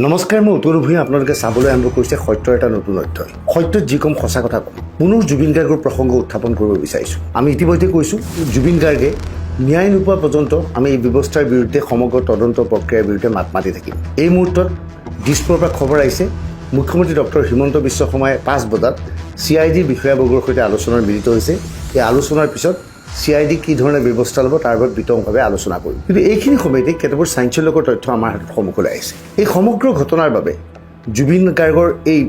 নমস্কাৰ, মই অতনু ভূঞা। আপোনালোকে চাবলৈ আৰম্ভ কৰিছে সত্যৰ এটা নতুন অধ্যায়। সত্যত যি ক'ম সঁচা কথা ক'ম। পুনৰ জুবিন গাৰ্গৰ প্ৰসংগ উত্থাপন কৰিব বিচাৰিছোঁ। আমি ইতিমধ্যে কৈছোঁ, জুবিন গাৰ্গে ন্যায় নোপোৱা পৰ্যন্ত আমি এই ব্যৱস্থাৰ বিৰুদ্ধে, সমগ্ৰ তদন্ত প্ৰক্ৰিয়াৰ বিৰুদ্ধে মাত মাতি থাকিম। এই মুহূৰ্তত দিছপুৰৰ পৰা খবৰ আহিছে, মুখ্যমন্ত্ৰী ডক্টৰ হিমন্ত বিশ্ব শৰ্মাই 5 বজাত চি I ডিৰ বিষয়াবৰ্গৰ সৈতে আলোচনাত মিলিত হৈছে। এই আলোচনাৰ পিছত চি I D কি ধৰণে ব্যৱস্থা ল'ব, তাৰ ওপৰত বিতংভাৱে আলোচনা কৰিম। কিন্তু এইখিনি সময়তে কেতবোৰ চাঞ্চল্যকৰ তথ্য আমাৰ হাতত সন্মুখলৈ আহিছে। এই সমগ্ৰ ঘটনাৰ বাবে, জুবিন গাৰ্গৰ এই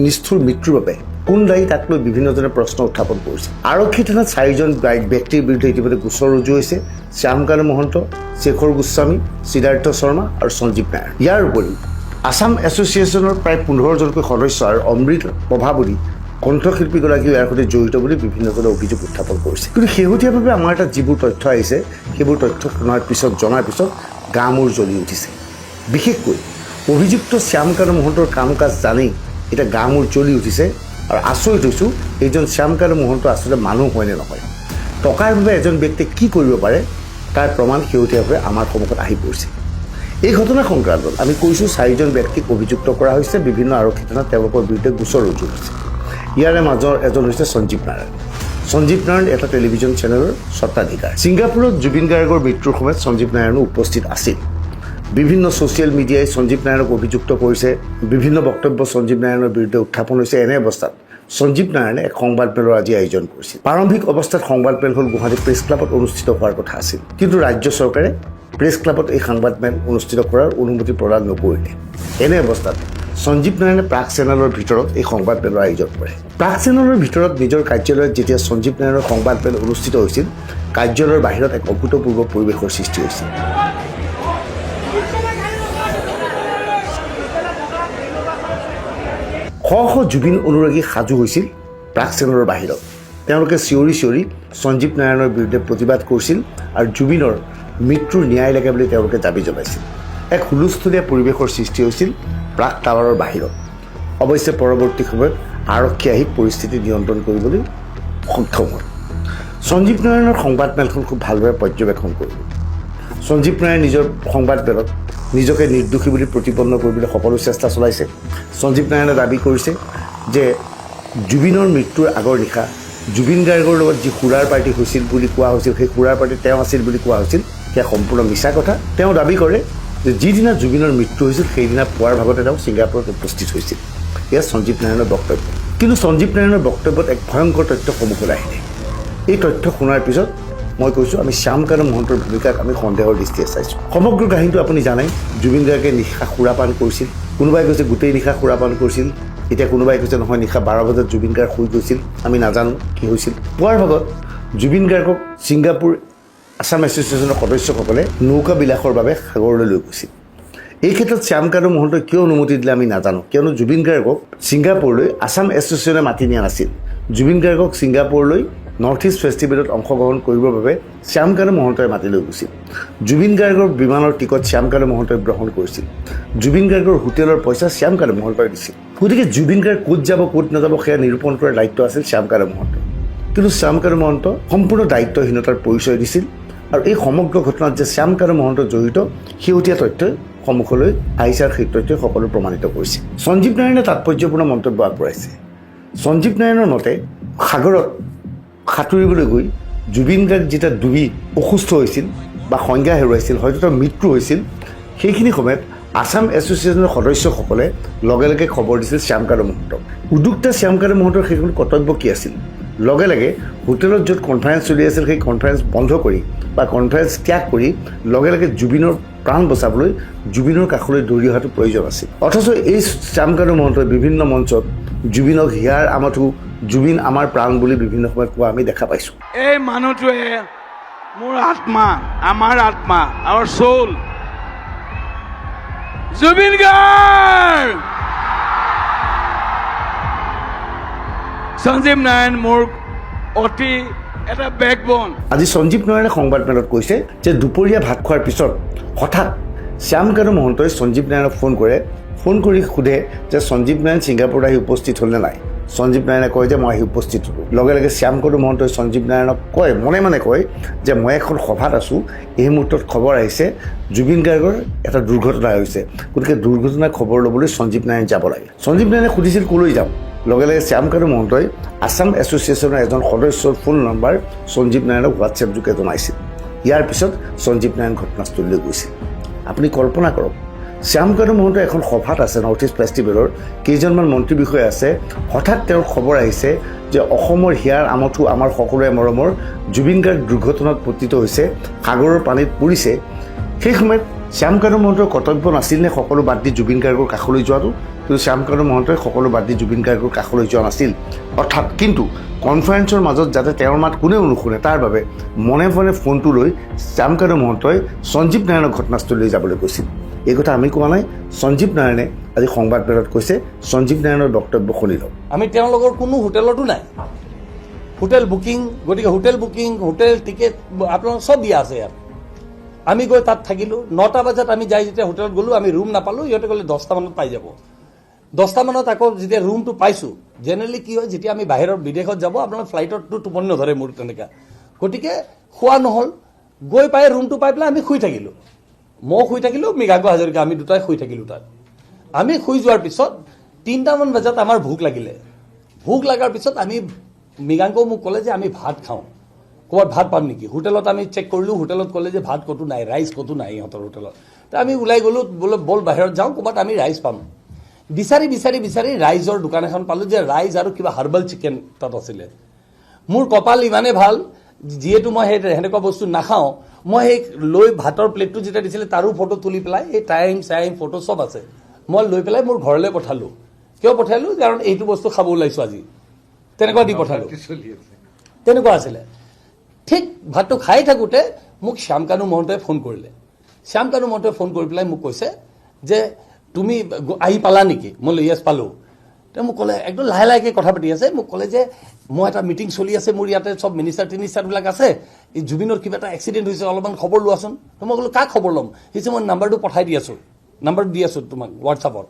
নিষ্ঠুৰ মৃত্যুৰ বাবে কোন দায়ী, তাক লৈ বিভিন্নজনে প্ৰশ্ন উত্থাপন কৰিছে। আৰক্ষী থানাত চাৰিজন ব্যক্তিৰ বিৰুদ্ধে ইতিমধ্যে গোচৰ ৰুজু হৈছে: শ্যামকানু মহন্ত, শেখৰ গোস্বামী, সিদ্ধাৰ্থ শৰ্মা আৰু সঞ্জীৱ নাৰায়ণ। ইয়াৰ উপৰিও আছাম এছ'চিয়েশ্যনৰ প্ৰায় 15জনকৈ সদস্য আৰু অমৃত প্ৰভা বুলি কণ্ঠশিল্পীগৰাকীও ইয়াৰ সৈতে জড়িত বুলি বিভিন্নজনে অভিযোগ উত্থাপন কৰিছে। কিন্তু শেহতীয়াভাৱে আমাৰ তাত যিবোৰ তথ্য আহিছে, সেইবোৰ তথ্য শুনাৰ পিছত, জনাৰ পিছত গা মূৰ জ্বলি উঠিছে। বিশেষকৈ অভিযুক্ত শ্যামকানু মহন্তৰ কাম কাজ জানি এতিয়া গা মূৰ জ্বলি উঠিছে আৰু আচৰিত হৈছোঁ, এইজন শ্যামকানু মহন্ত আচলতে মানুহ হয়নে নহয়? টকাৰ বাবে এজন ব্যক্তিয়ে কি কৰিব পাৰে, তাৰ প্ৰমাণ শেহতীয়াভাৱে আমাৰ সন্মুখত আহি পৰিছে। এই ঘটনা সংক্ৰান্তত আমি কৈছোঁ, চাৰিজন ব্যক্তিক অভিযুক্ত কৰা হৈছে। বিভিন্ন আৰক্ষী থানাত তেওঁলোকৰ বিৰুদ্ধে গোচৰ ৰুজু হৈছে। ইয়াৰে মাজৰ এজন হৈছে সঞ্জীৱ নাৰায়ণ। সঞ্জীৱ নাৰায়ণ এটা টেলিভিছন চেনেলৰ স্বত্বাধিকাৰ। ছিংগাপুৰত জুবিন গাৰ্গৰ মৃত্যুৰ সময়ত সঞ্জীৱ নাৰায়ণো উপস্থিত আছিল। বিভিন্ন ছ'চিয়েল মিডিয়াই সঞ্জীৱ নাৰায়ণক অভিযুক্ত কৰিছে। বিভিন্ন বক্তব্য সঞ্জীৱ নাৰায়ণৰ বিৰুদ্ধে উত্থাপন হৈছে। এনে অৱস্থাত সঞ্জীৱ নাৰায়ণে এক সংবাদমেলৰ আজি আয়োজন কৰিছিল। প্ৰাৰম্ভিক অৱস্থাত সংবাদমেলখন গুৱাহাটী প্ৰেছ ক্লাবত অনুষ্ঠিত হোৱাৰ কথা আছিল। কিন্তু ৰাজ্য চৰকাৰে প্ৰেছ ক্লাবত এই সংবাদমেল অনুষ্ঠিত কৰাৰ অনুমতি প্ৰদান নকৰিলে। এনে অৱস্থাত সঞ্জীৱ নাৰায়ণে প্ৰাগ চেনেলৰ ভিতৰত এই সংবাদমেলৰ আয়োজন কৰে। প্ৰাগ চেনেলৰ ভিতৰত নিজৰ কাৰ্যালয়ত যেতিয়া সঞ্জীৱ নাৰায়ণৰ সংবাদমেল অনুষ্ঠিত হৈছিল, কাৰ্যালয়ৰ বাহিৰত এক অভূতপূৰ্ব পৰিৱেশৰ সৃষ্টি হৈছিল। শ শ জুবিন অনুৰাগী সাজু হৈছিল প্ৰাগ চেনেলৰ বাহিৰত। তেওঁলোকে চিঞৰি চিঞৰি সঞ্জীৱ নাৰায়ণৰ বিৰুদ্ধে প্ৰতিবাদ কৰিছিল আৰু জুবিনৰ মৃত্যুৰ ন্যায় লাগে বুলি তেওঁলোকে দাবী জনাইছিল। এক হুলস্থুলীয়া পৰিৱেশৰ সৃষ্টি হৈছিল প্ৰাগ টাৱাৰৰ বাহিৰত। অৱশ্যে পৰৱৰ্তী সময়ত আৰক্ষী আহি পৰিস্থিতি নিয়ন্ত্ৰণ কৰিবলৈ সক্ষম হ'ল। সঞ্জীৱ নাৰায়ণৰ সংবাদমেলখন খুব ভালদৰে পৰ্যবেক্ষণ কৰিলোঁ। সঞ্জীৱ নাৰায়ণ নিজৰ সংবাদমেলত নিজকে নিৰ্দোষী বুলি প্ৰতিপন্ন কৰিবলৈ সকলো চেষ্টা চলাইছে। সঞ্জীৱ নাৰায়ণে দাবী কৰিছে যে জুবিনৰ মৃত্যুৰ আগৰ নিশা জুবিন গাৰ্গৰ লগত যি সুৰাৰ পাৰ্টি হৈছিল বুলি কোৱা হৈছিল, সেই সুৰাৰ পাৰ্টিত তেওঁ আছিল বুলি কোৱা হৈছিল, সেয়া সম্পূৰ্ণ মিছা কথা। তেওঁ দাবী কৰে যে যিদিনা জুবিনৰ মৃত্যু হৈছিল, সেইদিনা পুৱাৰ ভাগতে তেওঁ ছিংগাপুৰত উপস্থিত হৈছিল। এয়া সঞ্জীৱ নাৰায়ণৰ বক্তব্য। কিন্তু সঞ্জীৱ নাৰায়ণৰ বক্তব্যত এক ভয়ংকৰ তথ্য সন্মুখলৈ আহিলে। এই তথ্য শুনাৰ পিছত মই কৈছোঁ, আমি শ্যামকানু মহন্তৰ ভূমিকাক আমি সন্দেহৰ দৃষ্টিৰে চাইছোঁ। সমগ্ৰ কাহিনীটো আপুনি জানে। জুবিন গাৰ্গে নিশা সুৰাপান কৰিছিল। কোনোবাই কৈছে গোটেই নিশা সুৰাপান কৰিছিল। এতিয়া কোনোবাই কৈছে নহয়, নিশা 12 বজাত জুবিন গাৰ্গ শুই গৈছিল। আমি নাজানো কি হৈছিল। পুৱাৰ ভাগত জুবিন গাৰ্গক ছিংগাপুৰ আছাম এছ'চিয়েশ্যনৰ সদস্যসকলে নৌকা বিলাসৰ বাবে সাগৰলৈ লৈ গৈছিল। এই ক্ষেত্ৰত শ্যামকানু মহন্তই কিয় অনুমতি দিলে আমি নাজানো। কিয়নো জুবিন গাৰ্গক ছিংগাপুৰলৈ আছাম এছ'চিয়েশ্যনে মাতি নিয়া নাছিল। জুবিন গাৰ্গক ছিংগাপুৰলৈ নৰ্থ ইষ্ট ফেষ্টিভেলত অংশগ্ৰহণ কৰিবৰ বাবে শ্যামকানু মহন্তই মাতি লৈ গৈছিল। জুবিন গাৰ্গৰ বিমানৰ টিকট শ্যামকানু মহন্তই গ্ৰহণ কৰিছিল। জুবিন গাৰ্গৰ হোটেলৰ পইচা শ্যামকানু মহন্তই দিছিল। গতিকে জুবিন গাৰ্গ ক'ত যাব, ক'ত নাযাব, সেয়া নিৰূপণ কৰাৰ দায়িত্ব আছিল শ্যামকানু মহন্ত। কিন্তু শ্যামকানু মহন্ত সম্পূৰ্ণ দায়িত্বহীনতাৰ পৰিচয় দিছিল আৰু এই সমগ্ৰ ঘটনাত যে শ্যামকানু মহন্ত জড়িত, শেহতীয়া তথ্যই সন্মুখলৈ আহিছে আৰু সেই তথ্যই সকলো প্ৰমাণিত কৰিছে। সঞ্জীৱ নাৰায়ণে তাৎপৰ্যপূৰ্ণ মন্তব্য আগবঢ়াইছে। সঞ্জীৱ নাৰায়ণৰ মতে, সাগৰত সাঁতুৰিবলৈ গৈ জুবিন গাৰ্গ যেতিয়া ডুবি অসুস্থ হৈছিল বা সংজ্ঞা হেৰুৱাইছিল, হয়তো তেওঁৰ মৃত্যু হৈছিল, সেইখিনি সময়ত আছাম এছ'চিয়েশ্যনৰ সদস্যসকলে লগে লগে খবৰ দিছিল শ্যামকানু মহন্তক। উদ্যোক্তা শ্যামকানু মহন্তৰ সেইখন কৰ্তব্য কি আছিল? লগে লগে হোটেলত য'ত কনফাৰেঞ্চ চলি আছিল, সেই কনফাৰেঞ্চ বন্ধ কৰি বা কনফাৰেঞ্চ ত্যাগ কৰি লগে লগে জুবিনৰ প্ৰাণ বচাবলৈ জুবিনৰ কাষলৈ দৌৰি অহাটো প্ৰয়োজন আছিল। অথচ এই শ্যামকানু মহন্তই বিভিন্ন মঞ্চত জুবিনক হিয়াৰ আমঠু, জুবিন আমাৰ প্ৰাণ বুলি বিভিন্ন সময়ত কোৱা আমি দেখা পাইছোঁ। এই মানুহটোৱে মোৰ আত্মা, আমাৰ আত্মা, আৱাৰ চ'ল, জুবিন গাৰ্গ। সঞ্জীৱ নাৰায়ণ মোৰ অতি এটা বেকবন। আজি সঞ্জীৱ নাৰায়ণে সংবাদমেলত কৈছে যে দুপৰীয়া ভাত খোৱাৰ পিছত হঠাৎ শ্যামকানু মহন্তই সঞ্জীৱ নাৰায়ণক ফোন কৰে। ফোন কৰি সোধে যে সঞ্জীৱ নাৰায়ণ ছিংগাপুৰত আহি উপস্থিত হ'লনে নাই। সঞ্জীৱ নাৰায়ণে কয় যে মই আহি উপস্থিত হ'লোঁ। লগে লগে শ্যামকানু মহন্তই সঞ্জীৱ নাৰায়ণক কয়, মনে মনে কয় যে মই এখন সভাত আছোঁ, এই মুহূৰ্তত খবৰ আহিছে জুবিন গাৰ্গৰ এটা দুৰ্ঘটনা হৈছে, গতিকে দুৰ্ঘটনাৰ খবৰ ল'বলৈ সঞ্জীৱ নাৰায়ণ যাব লাগে। সঞ্জীৱ নাৰায়ণে সুধিছিল ক'লৈ যাম। লগে লগে শ্যামকানু মহন্তই আছাম এছ'চিয়েশ্যনৰ এজন সদস্যৰ ফোন নম্বৰ সঞ্জীৱ নাৰায়ণক হোৱাটছএপ যোগে জনাইছিল। ইয়াৰ পিছত সঞ্জীৱ নাৰায়ণ ঘটনাস্থলীলৈ গৈছিল। আপুনি কল্পনা কৰক, শ্যামকানু মহন্ত এখন সভাত আছে, নৰ্থ ইষ্ট ফেষ্টিভেলৰ কেইজনমান মন্ত্ৰী বিষয়া আছে। হঠাৎ তেওঁৰ খবৰ আহিছে যে অসমৰ হিয়াৰ আমঠু, আমাৰ সকলোৰে মৰমৰ জুবিন গাৰ্গ দুৰ্ঘটনাত পতিত হৈছে, সাগৰৰ পানীত পৰিছে। সেই সময়ত শ্যামকানু মহন্তৰ কৰ্তব্য নাছিল নে সকলো বাদ দি জুবিন গাৰ্গৰ কাষলৈ যোৱাটো? কিন্তু শ্যামকানু মহন্তই সকলো বাদ দি জুবিন গাৰ্গৰ কাষলৈ যোৱা নাছিল। অৰ্থাৎ কিন্তু কনফাৰেন্সৰ মাজত যাতে তেওঁৰ মাত কোনেও নুশুনে তাৰ বাবে মনে মনে ফোনটো লৈ শ্যামকানু মহন্তই সঞ্জীৱ নাৰায়ণক ঘটনাস্থলীলৈ যাবলৈ কৈছিল। এই কথা আমি কোৱা নাই, সঞ্জীৱ নাৰায়ণে আজি সংবাদমেলত কৈছে। সঞ্জীৱ নাৰায়ণৰ বক্তব্য শুনি লওক। আমি তেওঁলোকৰ কোনো হোটেলতো নাই, হোটেল বুকিং, গতিকে হোটেল বুকিং, হোটেল টিকেট আপোনালোক চব দিয়া আছে ইয়াত। আমি গৈ তাত থাকিলোঁ। 9টা বজাত আমি যাই যেতিয়া হোটেলত গ'লোঁ, আমি ৰুম নাপালোঁ। ইহঁতে ক'লে 10টা মানত পাই যাব। 10টা মানত আকৌ যেতিয়া ৰুমটো পাইছোঁ, জেনেৰেলি কি হয়, যেতিয়া আমি বাহিৰৰ বিদেশত যাব, আপোনাৰ ফ্লাইটততো টোপনি নধৰে মোৰ তেনেকুৱা, গতিকে খোৱা নহ'ল। গৈ পাই ৰুমটো পাই পেলাই আমি শুই থাকিলোঁ। ময়ো শুই থাকিলোঁ, মৃগাংক হাজৰিকা, আমি দুটাই শুই থাকিলোঁ তাত। আমি শুই যোৱাৰ পিছত 3টামান বজাত আমাৰ ভোক লাগিলে। ভোক লগাৰ পিছত আমি, মৃগাংকও মোক ক'লে যে আমি ভাত খাওঁ, ক'ৰবাত ভাত পাম নেকি হোটেলত? আমি চেক কৰিলোঁ, হোটেলত ক'লে যে ভাত ক'তো নাই, ৰাইচ ক'তো নাই ইহঁতৰ হোটেলত। তো আমি ওলাই গ'লোঁ, বোলে ব'ল বাহিৰত যাওঁ, ক'ৰবাত আমি ৰাইচ পাম। বিচাৰি বিচাৰি বিচাৰি ৰাইচৰ দোকান এখন পালোঁ, যে ৰাইচ আৰু কিবা হাৰ্বেল চিকেন তাত আছিলে। মোৰ কপাল ইমানেই ভাল, যিহেতু মই সেই সেনেকুৱা বস্তু নাখাওঁ, মই সেই লৈ ভাতৰ প্লেটটো যেতিয়া দিছিলে তাৰো ফটো তুলি পেলাই, এই টাইম চাইম ফটো চব আছে, মই লৈ পেলাই মোৰ ঘৰলৈ পঠালোঁ। কিয় পঠালোঁ? কাৰণ এইটো বস্তু খাব ওলাইছোঁ আজি, তেনেকুৱা দি পঠালোঁ, তেনেকুৱা আছিলে। ঠিক ভাতটো খাই থাকোঁতে মোক শ্যামকানু মহন্তই ফোন কৰিলে। শ্যামকানু মহন্তই ফোন কৰি পেলাই মোক কৈছে যে তুমি আহি পালা নেকি? মই য়েছ, পালোঁ। তেওঁ মোক ক'লে, একদম লাহে লাহেকৈ কথা পাতি আছে, মোক ক'লে যে মই এটা মিটিং চলি আছে মোৰ ইয়াতে, চব মিনিষ্টাৰ তিনিষ্টাৰবিলাক আছে, এই জুবিনৰ কিবা এটা এক্সিডেণ্ট হৈছে, অলপমান খবৰ লোৱাচোন। তো মই ক'লো, কাক খবৰ ল'ম? সি মই নাম্বাৰটো পঠাই দি আছোঁ, নাম্বাৰটো দি আছোঁ তোমাক হোৱাটছআপত।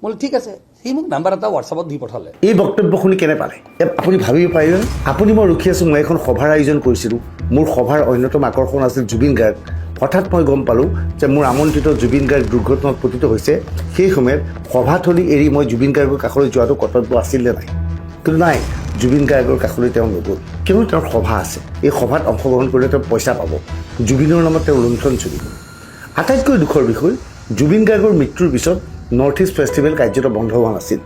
মই বোলো ঠিক আছে। সি মোক নাম্বাৰ এটা হোৱাটছআপত দি পঠালে। এই বক্তব্য শুনি কেনে পালে আপুনি? ভাবিব পাৰিলেনে? আপুনি মই ৰখি আছোঁ, মই এখন সভাৰ আয়োজন কৰিছিলোঁ, মোৰ সভাৰ অন্যতম আকৰ্ষণ আছিল জুবিন গাৰ্গ। হঠাৎ মই গম পালোঁ যে মোৰ আমন্ত্ৰিত জুবিন গাৰ্গ দুৰ্ঘটনাত পতিত হৈছে। সেই সময়ত সভাথলী এৰি মই জুবিন গাৰ্গৰ কাষলৈ যোৱাটো কৰ্তব্য আছিল নে নাই? কিন্তু নাই, জুবিন গাৰ্গৰ কাষলৈ তেওঁ নগ'ল। কিয়নো তেওঁৰ সভা আছে, এই সভাত অংশগ্ৰহণ কৰিলে তেওঁ পইচা পাব, জুবিনৰ নামত তেওঁ লুণ্ঠন চলিব। আটাইতকৈ দুখৰ বিষয়, জুবিন গাৰ্গৰ মৃত্যুৰ পিছত নৰ্থ ইষ্ট ফেষ্টিভেল কাৰ্যতঃ বন্ধ হোৱা নাছিল।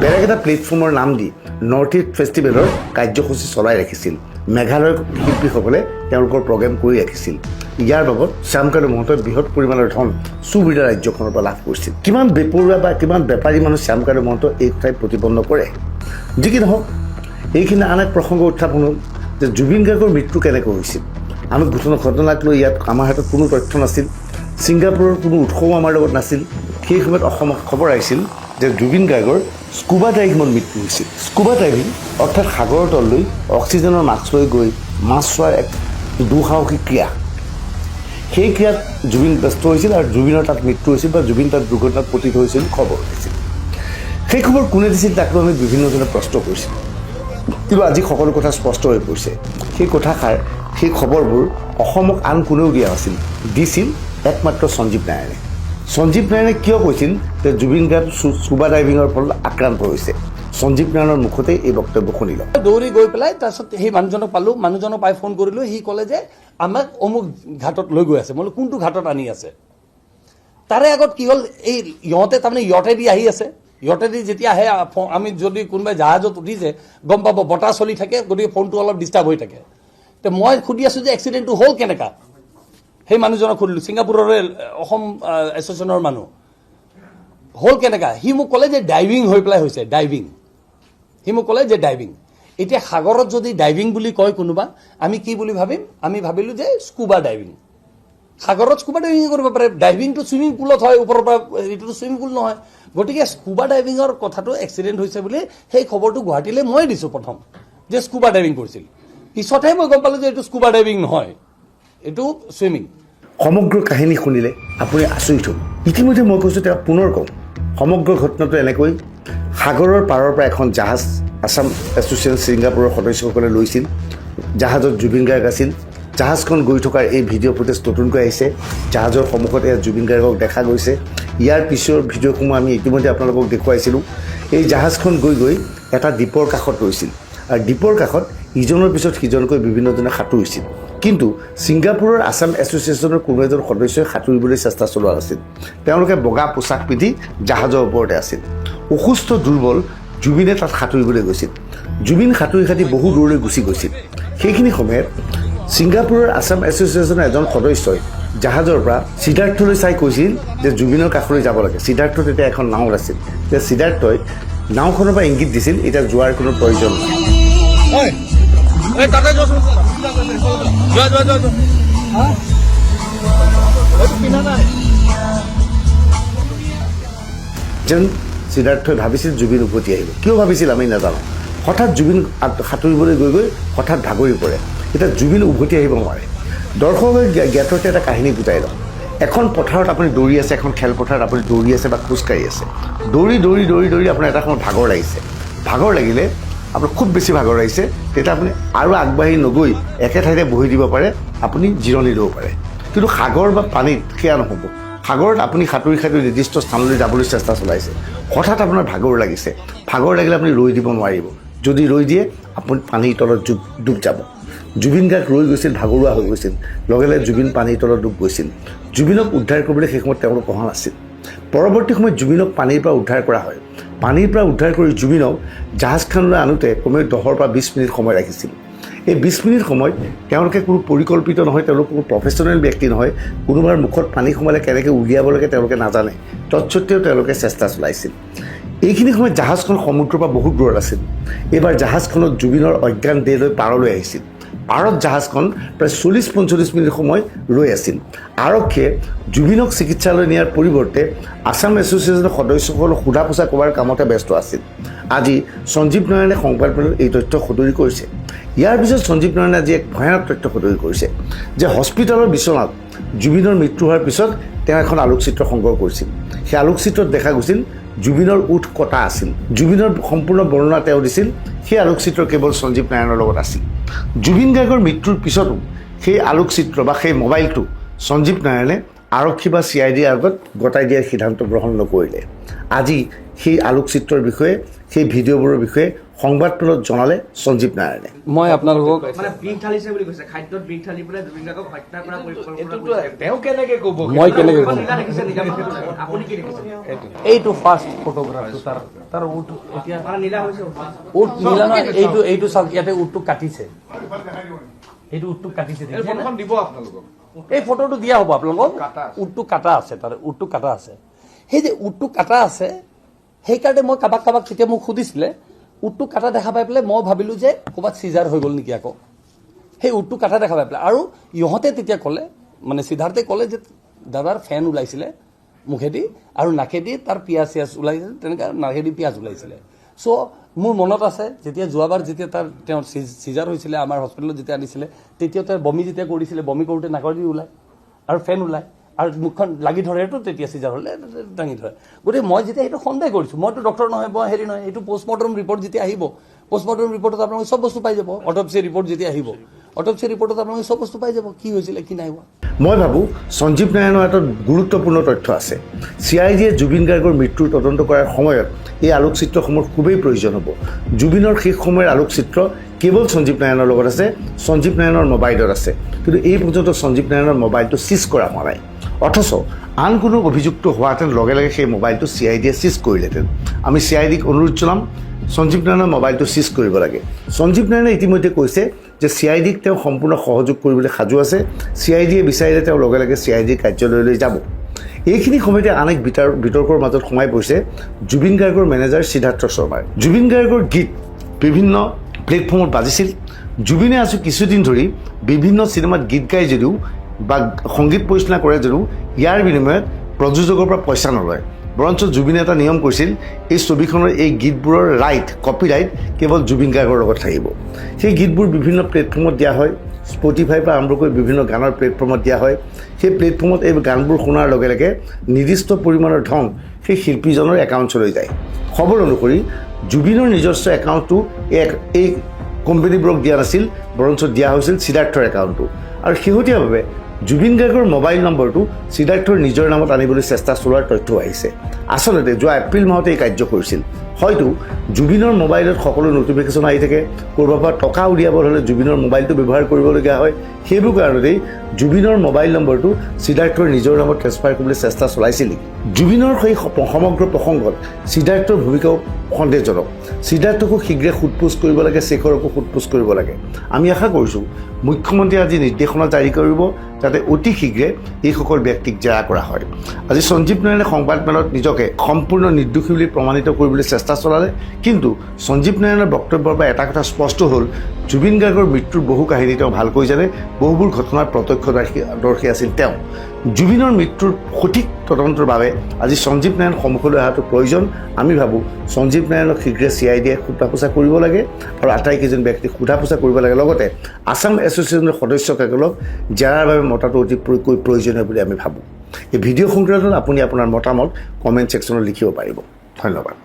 বেলেগ এটা প্লেটফৰ্মৰ নাম দি নৰ্থ ইষ্ট ফেষ্টিভেলৰ কাৰ্যসূচী চলাই ৰাখিছিল। মেঘালয়ৰ শিল্পীসকলে তেওঁলোকৰ প্ৰগ্ৰেম কৰি ৰাখিছিল। ইয়াৰ বাবদ শ্যামকানু মহন্তই বৃহৎ পৰিমাণৰ ধন চুবুৰীয়া ৰাজ্যখনৰ পৰা লাভ কৰিছিল। কিমান বেপৰুৱা বা কিমান বেপাৰী মানুহ শ্যামকানু মহন্ত, এই কথাই প্ৰতিপন্ন কৰে। যি কি নহওক, এইখিনি আন এক প্ৰসংগ উত্থাপন হ'ল যে জুবিন গাৰ্গৰ মৃত্যু কেনেকৈ হৈছিল। আমি ঘটনাক লৈ ইয়াত আমাৰ হাতত কোনো তথ্য নাছিল, ছিংগাপুৰৰ কোনো উৎসও আমাৰ লগত নাছিল। সেই সময়ত অসমত খবৰ আহিছিল যে জুবিন গাৰ্গৰ স্কুবা ডাইভিঙত মৃত্যু হৈছিল। স্কুবা ডাইভিং অৰ্থাৎ সাগৰৰ তললৈ অক্সিজেনৰ মাস্ক লৈ গৈ মাছ চোৱাৰ এক দুঃসাহসিক ক্ৰিয়া। সেই ক্ৰিয়াত জুবিন ব্যস্ত হৈছিল আৰু জুবিনৰ তাত মৃত্যু হৈছিল বা জুবিন তাত দুৰ্ঘটনাত পতিত হৈছিল খবৰ ওলাইছিল। সেই খবৰ কোনে দিছিল তাক লৈ আমি বিভিন্নজনে প্ৰশ্ন কৰিছিল। কিন্তু আজি সকলো কথা স্পষ্ট হৈ পৰিছে। সেই কথাষাৰ, সেই খবৰবোৰ অসমক আন কোনেও দিয়া নাছিল, দিছিল একমাত্ৰ সঞ্জীৱ নাৰায়ণে। সঞ্জীৱ নাৰায়ণে কিয় কৈছিল যে জুবিন গাৰ্গ স্কুবা ডাইভিঙৰ ফলত আক্ৰান্ত হৈছে? সঞ্জীৱ নাৰায়ণৰ মুখতেই এই বক্তব্য শুনি লওক। দৌৰি গৈ পেলাই তাৰপিছত সেই মানুহজনক পালোঁ। মানুহজনক পাই ফোন কৰিলোঁ। সি ক'লে যে আমাক অমুক ঘাটত লৈ গৈ আছে। মই বোলো কোনটো ঘাটত আনি আছে? তাৰে আগত কি হ'ল, এই ইহঁতে তাৰমানে ইয়টেদি আহি আছে। ইয়টেদি যেতিয়া আহে, আমি যদি কোনোবাই জাহাজত উঠিছে গম পাব, বতাহ চলি থাকে, গতিকে ফোনটো অলপ ডিষ্টাৰ্ব হৈ থাকে। তো মই সুধি আছোঁ যে এক্সিডেণ্টটো হ'ল কেনেকা। সেই মানুহজনক সুধিলোঁ, ছিংগাপুৰৰে অসম এছ'চিয়েশ্যনৰ মানুহ, হ'ল কেনেকা? সি মোক ক'লে যে ডাইভিং হৈ পেলাই হৈছে, ডাইভিং। সি মোক ক'লে যে ডাইভিং। এতিয়া সাগৰত যদি ডাইভিং বুলি কয় কোনোবা, আমি কি বুলি ভাবিম? আমি ভাবিলোঁ যে স্কুবা ডাইভিং। সাগৰত স্কুবা ডাইভিং কৰিব পাৰে? ডাইভিংটো চুইমিং পুলত হয়, ওপৰৰ পৰা, এইটোতো চুইমিং পুল নহয়। গতিকে স্কুবা ডাইভিঙৰ কথাটো এক্সিডেণ্ট হৈছে বুলি সেই খবৰটো গুৱাহাটীলৈ মই দিছোঁ প্ৰথম, যে স্কুবা ডাইভিং কৰিছিল। পিছতহে মই গম পালোঁ যে এইটো স্কুবা ডাইভিং নহয়, এইটো চুইমিং। সমগ্ৰ কাহিনী শুনিলে আপুনি আচৰিত হ'ব। ইতিমধ্যে মই কৈছোঁ, তেওঁক পুনৰ কওঁ, সমগ্ৰ ঘটনাটো এনেকৈ সাগৰৰ পাৰৰ পৰা এখন জাহাজ আছাম এছ'চিয়েশ্যন ছিংগাপুৰৰ সদস্যসকলে লৈছিল। জাহাজত জুবিন গাৰ্গ আছিল। জাহাজখন গৈ থকাৰ এই ভিডিঅ' ফুটেজ নতুনকৈ আহিছে। জাহাজৰ সন্মুখত এয়া জুবিন গাৰ্গক দেখা গৈছে। ইয়াৰ পিছৰ ভিডিঅ'সমূহ আমি ইতিমধ্যে আপোনালোকক দেখুৱাইছিলোঁ। এই জাহাজখন গৈ গৈ এটা দ্বীপৰ কাষত ৰৈছিল আৰু দ্বীপৰ কাষত ইজনৰ পিছত সিজনকৈ বিভিন্নজনে সাঁতুৰিছিল। কিন্তু ছিংগাপুৰৰ আছাম এছ'চিয়েশ্যনৰ কোনো এজন সদস্যই সাঁতুৰিবলৈ চেষ্টা চলোৱা নাছিল। তেওঁলোকে বগা পোছাক পিন্ধি জাহাজৰ ওপৰতে আছিল। অসুস্থ, দুৰ্বল জুবিনে তাত সাঁতুৰিবলৈ গৈছিল। জুবিন সাঁতুৰি সাঁতুৰি বহু দূৰলৈ গুচি গৈছিল। সেইখিনি সময়ত ছিংগাপুৰৰ আছাম এছ'চিয়েশ্যনৰ এজন সদস্যই জাহাজৰ পৰা সিদ্ধাৰ্থলৈ চাই কৈছিল যে জুবিনৰ কাষলৈ যাব লাগে। সিদ্ধাৰ্থ তেতিয়া এখন নাৱত আছিল। তেতিয়া সিদ্ধাৰ্থই নাওখনৰ পৰা ইংগিত দিছিল, এতিয়া যোৱাৰ কোনো প্ৰয়োজন নাই। তাতে যোৱা, যোৱা, যোৱা, যোৱা। পিন্ধা নাই। যেন সিদ্ধাৰ্থই ভাবিছিল জুবিন উভতি আহিব। কিয় ভাবিছিল আমি নাজানো। হঠাৎ জুবিন সাঁতুৰিবলৈ গৈ গৈ হঠাৎ ভাগৰি পৰে। এতিয়া জুবিন উভতি আহিব নোৱাৰে। দৰ্শকে জ্ঞাতৰ্থে এটা কাহিনী বুজাই লওঁ। এখন পথাৰত আপুনি দৌৰি আছে, এখন খেলপথাৰত আপুনি দৌৰি আছে বা খোজকাঢ়ি আছে। দৌৰি দৌৰি দৌৰি দৌৰি আপোনাৰ এটা সময়ত ভাগৰ লাগিছে। ভাগৰ লাগিলে, আপোনাৰ খুব বেছি ভাগৰ লাগিছে, তেতিয়া আপুনি আৰু আগবাঢ়ি নগৈ একে ঠাইতে বহি দিব পাৰে, আপুনি জিৰণি ল'ব পাৰে। কিন্তু সাগৰ বা পানীত সেয়া নহ'ব। সাগৰত আপুনি সাঁতুৰি সাঁতুৰি নিৰ্দিষ্ট স্থানলৈ যাবলৈ চেষ্টা চলাইছে। হঠাৎ আপোনাৰ ভাগৰ লাগিছে। ভাগৰ লাগিলে আপুনি ৰৈ দিব নোৱাৰিব। যদি ৰৈ দিয়ে, আপুনি পানীৰ তলত ডুব যাব। জুবিন গাৰ্গ ৰৈ গৈছিল, ভাগৰুৱা হৈ গৈছিল। লগে লগে জুবিন পানীৰ তলত ডুব গৈছিল। জুবিনক উদ্ধাৰ কৰিবলৈ সেই সময়ত তেওঁলোক অহা নাছিল। পৰৱৰ্তী সময়ত জুবিনক পানীৰ পৰা উদ্ধাৰ কৰা হয়। পানীৰ পৰা উদ্ধাৰ কৰি জুবিনক জাহাজখনলৈ আনোতে কমেও 10ৰ পৰা 20 মিনিট সময় ৰাখিছিল। এই 20 মিনিট সময়ত তেওঁলোকে কোনো পৰিকল্পিত নহয়, তেওঁলোক কোনো প্ৰফেচনেল ব্যক্তি নহয়। কোনোবাৰ মুখত পানী সোমালে কেনেকৈ উলিয়াব লাগে তেওঁলোকে নাজানে। তৎসত্বেও তেওঁলোকে চেষ্টা চলাইছিল। এইখিনি সময়ত জাহাজখন সমুদ্ৰৰ পৰা বহুত দূৰত আছিল। এইবাৰ জাহাজখনত জুবিনৰ অজ্ঞান দেহ লৈ পাৰলৈ আহিছিল। পাৰত জাহাজখন প্ৰায় 40-45 মিনিট সময় ৰৈ আছিল। আৰক্ষীয়ে জুবিনক চিকিৎসালয় নিয়াৰ পৰিৱৰ্তে আছাম এছ'চিয়েশ্যনৰ সদস্যসকলক সোধা পোছা কৰাৰ কামতে ব্যস্ত আছিল। আজি সঞ্জীৱ নাৰায়ণে সংবাদমেলত এই তথ্য সদৰি কৰিছে। ইয়াৰ পিছত সঞ্জীৱ নাৰায়ণে আজি এক ভয়ানক তথ্য সদৰি কৰিছে যে হস্পিটেলৰ বিচনাত জুবিনৰ মৃত্যু হোৱাৰ পিছত তেওঁ এখন আলোকচিত্ৰ সংগ্ৰহ কৰিছিল। সেই আলোকচিত্ৰত দেখা গৈছিল জুবিনৰ ওঁঠ কটা আছিল। জুবিনৰ সম্পূৰ্ণ বৰ্ণনা তেওঁ দিছিল। সেই আলোকচিত্ৰ কেৱল সঞ্জীৱ নাৰায়ণৰ লগত আছিল। জুবিন গাৰ্গৰ মৃত্যুৰ পিছতো সেই আলোকচিত্ৰ বা সেই মোবাইলটো সঞ্জীৱ নাৰায়ণে আৰক্ষী বা চি I ডিৰ আগত গতাই দিয়াৰ সিদ্ধান্ত গ্ৰহণ নকৰিলে। আজি সেই আলোকচিত্ৰৰ বিষয়ে, সেই ভিডিঅ'বোৰৰ বিষয়ে সংবাদমেলত জনালে সঞ্জীৱ নাৰায়ণে। মই আপোনালোকক মানে বিষ ঢালিছে বুলি কৈছে, খাদ্যত বিষ ঢালি পেলাই জুবিন গাৰ্গক হত্যা কৰা পৰিকল্পনা এইটোতো কৰিছে। তেওঁ কেনেকে ক'ব? মই কেনেকে ক'ম? নীলা দেখিছে, নীলা আপুনি কি দেখিছে? এইটো ফাৰ্ষ্ট ফটোগ্ৰাফটো তাৰ ওঁঠ এতিয়া মানে নীলা হৈছে। ওঁঠ নীলা নহয়। এইটো চাওক, ইয়াতে ওঁঠটো কাটিছে। এইটো ওঁঠটো কাটিছে, এই দেখিছেনে? ফটোখন দিব আপোনালোকক। এই ফটোটো দিয়া হ'ব আপোনালোকক। কাটা আছে। ওঁঠটো কাটা আছে, তাৰ ওঁঠটো কাটা আছে। সেই যে ওঁঠটো কাটা আছে, সেইকাৰণে মই কাৰোবাক কাৰোবাক তেতিয়া মোক সুধিছিলে, ওঁঠটো কাটা দেখা পাই পেলাই মই ভাবিলোঁ যে ক'ৰবাত চিজাৰ হৈ গ'ল নেকি আকৌ, সেই ওঁঠটো কাটা দেখা পাই পেলাই। আৰু ইহঁতে তেতিয়া ক'লে, মানে সিদ্ধাৰ্থে ক'লে যে দাদাৰ ফেন ওলাইছিলে মুখেদি আৰু নাকেদি তাৰ পিঁয়াজ চিয়াজ ওলাইছিলে, তেনেকৈ নাকেদি পিঁয়াজ ওলাইছিলে। চ' মোৰ মনত আছে, যেতিয়া যোৱাবাৰ যেতিয়া তাৰ তেওঁৰ চিজাৰ হৈছিলে, আমাৰ হস্পিটেলত যেতিয়া আনিছিলে, তেতিয়া তেওঁ বমি যেতিয়া কৰিছিলে, বমি কৰোঁতে নাকেদি ওলায় আৰু ফেন ওলায় আৰু মুখখন লাগি ধৰেতো, তেতিয়া চিজাৰ হ'লে দাঙি ধৰে। গতিকে মই যেতিয়া সেইটো সন্দেহ কৰিছোঁ, মইতো ডক্টৰ নহয়, মই হেৰি নহয়। এইটো পষ্টমৰ্টম ৰিপৰ্ট যেতিয়া আহিব, পষ্টমৰ্টম ৰিপৰ্টত আপোনালোকে চব বস্তু পাই যাব। অটপচি ৰিপৰ্ট যেতিয়া আহিব, অটপচি ৰিপৰ্টত আপোনালোকে চব বস্তু পাই যাব, কি হৈছিলে কি নাই হোৱা। মই ভাবোঁ সঞ্জীৱ নাৰায়ণৰ এটা গুৰুত্বপূৰ্ণ তথ্য আছে। চি I ডিয়ে জুবিন গাৰ্গৰ মৃত্যুৰ তদন্ত কৰাৰ সময়ত এই আলোকচিত্ৰসমূহ খুবেই প্ৰয়োজন হ'ব। জুবিনৰ শেষ সময়ৰ আলোকচিত্ৰ কেৱল সঞ্জীৱ নাৰায়ণৰ লগত আছে, সঞ্জীৱ নাৰায়ণৰ মোবাইলত আছে। কিন্তু এই পৰ্যন্ত সঞ্জীৱ নাৰায়ণৰ মোবাইলটো চিজ কৰা হোৱা নাই। অথচ আন কোনো অভিযুক্ত হোৱাহেঁতেন লগে লগে সেই মোবাইলটো চি I ডিয়ে চিজ কৰিলেহেঁতেন। আমি চি I ডিক অনুৰোধ জনাম, সঞ্জীৱ নাৰায়ণৰ মোবাইলটো চিজ কৰিব লাগে। সঞ্জীৱ নাৰায়ণে ইতিমধ্যে কৈছে যে চি I ডিক তেওঁ সম্পূৰ্ণ সহযোগ কৰিবলৈ সাজু আছে। চি I ডিয়ে বিচাৰিলে তেওঁ লগে লগে চি I ডিৰ কাৰ্যালয়লৈ যাব। এইখিনি সময়তে আন এক বিতৰ্কৰ মাজত সোমাই পৰিছে জুবিন গাৰ্গৰ মেনেজাৰ সিদ্ধাৰ্থ শৰ্মাৰ। জুবিন গাৰ্গৰ গীত বিভিন্ন প্লেটফৰ্মত বাজিছিল। জুবিনে আজি কিছুদিন ধৰি বিভিন্ন চিনেমাত গীত গাই যদিও বা সংগীত পৰিচালনা কৰে যদিও ইয়াৰ বিনিময়ত প্ৰযোজকৰ পৰা পইচা নলয়। বৰঞ্চ জুবিনে এটা নিয়ম কৰিছিল, এই ছবিখনৰ এই গীতবোৰৰ ৰাইট, কপি ৰাইট কেৱল জুবিন গাৰ্গৰ লগত থাকিব। সেই গীতবোৰ বিভিন্ন প্লেটফৰ্মত দিয়া হয়। স্পটিফাইৰ পৰা আৰম্ভ কৰি বিভিন্ন গানৰ প্লেটফৰ্মত দিয়া হয়। সেই প্লেটফৰ্মত এই গানবোৰ শুনাৰ লগে লগে নিৰ্দিষ্ট পৰিমাণৰ ধন সেই শিল্পীজনৰ একাউণ্টছলৈ যায়। খবৰ অনুসৰি জুবিনৰ নিজস্ব একাউণ্টটো এই কোম্পানীবোৰক দিয়া নাছিল, বৰঞ্চ দিয়া হৈছিল সিদ্ধাৰ্থৰ একাউণ্টটো। আৰু শেহতীয়াভাৱে জুবিন গাৰ্গৰ মোবাইল নম্বৰটো সিদ্ধাৰ্থৰ নিজৰ নামত আনিবলৈ চেষ্টা চলোৱাৰ তথ্যও আহিছে। আচলতে যোৱা এপ্ৰিল মাহতে এই কাৰ্য কৰিছিল। হয়তো জুবিনৰ মোবাইলত সকলো নটিফিকেশ্যন আহি থাকে, ক'ৰবাৰ পৰা টকা উলিয়াবলৈ হ'লে জুবিনৰ মোবাইলটো ব্যৱহাৰ কৰিবলগীয়া হয়। সেইবোৰ কাৰণতেই জুবিনৰ মোবাইল নম্বৰটো সিদ্ধাৰ্থৰ নিজৰ নামত ট্ৰেন্সফাৰ কৰিবলৈ চেষ্টা চলাইছিল নেকি? জুবিনৰ সেই সমগ্ৰ প্ৰসংগত সিদ্ধাৰ্থৰ ভূমিকাও সন্দেহজনক। সিদ্ধাৰ্থকো শীঘ্ৰে সোধ-পোছ কৰিব লাগে, শেখৰকো সোধ-পোছ কৰিব লাগে। আমি আশা কৰিছোঁ, মুখ্যমন্ত্ৰীয়ে আজি নিৰ্দেশনা জাৰি কৰিব, যাতে অতি শীঘ্ৰে এইসকল ব্যক্তিক জেৰা কৰা হয়। আজি সঞ্জীৱ নাৰায়ণে সংবাদমেলত নিজকে সম্পূৰ্ণ নিৰ্দোষী বুলি প্ৰমাণিত কৰিবলৈ চেষ্টা চলালে। কিন্তু সঞ্জীৱ নাৰায়ণৰ বক্তব্যৰ পৰা এটা কথা স্পষ্ট হ'ল, জুবিন গাৰ্গৰ মৃত্যুৰ বহু কাহিনী তেওঁ ভালকৈ জানে। বহুবোৰ ঘটনাৰ প্ৰত্যক্ষদৰ্শী আছিল তেওঁ। জুবিনৰ মৃত্যুৰ সঠিক তদন্তৰ বাবে আজি সঞ্জীৱ নাৰায়ণ সন্মুখলৈ অহাটো প্ৰয়োজন। আমি ভাবোঁ, সঞ্জীৱ নাৰায়ণক শীঘ্ৰে চিআইডিয়ে সোধা পোছা কৰিব লাগে আৰু আটাইকেইজন ব্যক্তিক সোধা পোছা কৰিব লাগে। লগতে আছাম এছ'চিয়েশ্যনৰ সদস্যসকলক জেৰাৰ বাবে মতাটো অতি প্ৰয়োজনীয় বুলি আমি ভাবোঁ। এই ভিডিঅ' সংক্ৰান্তত আপুনি আপোনাৰ মতামত কমেণ্ট ছেকশ্যনত লিখিব পাৰিব। ধন্যবাদ।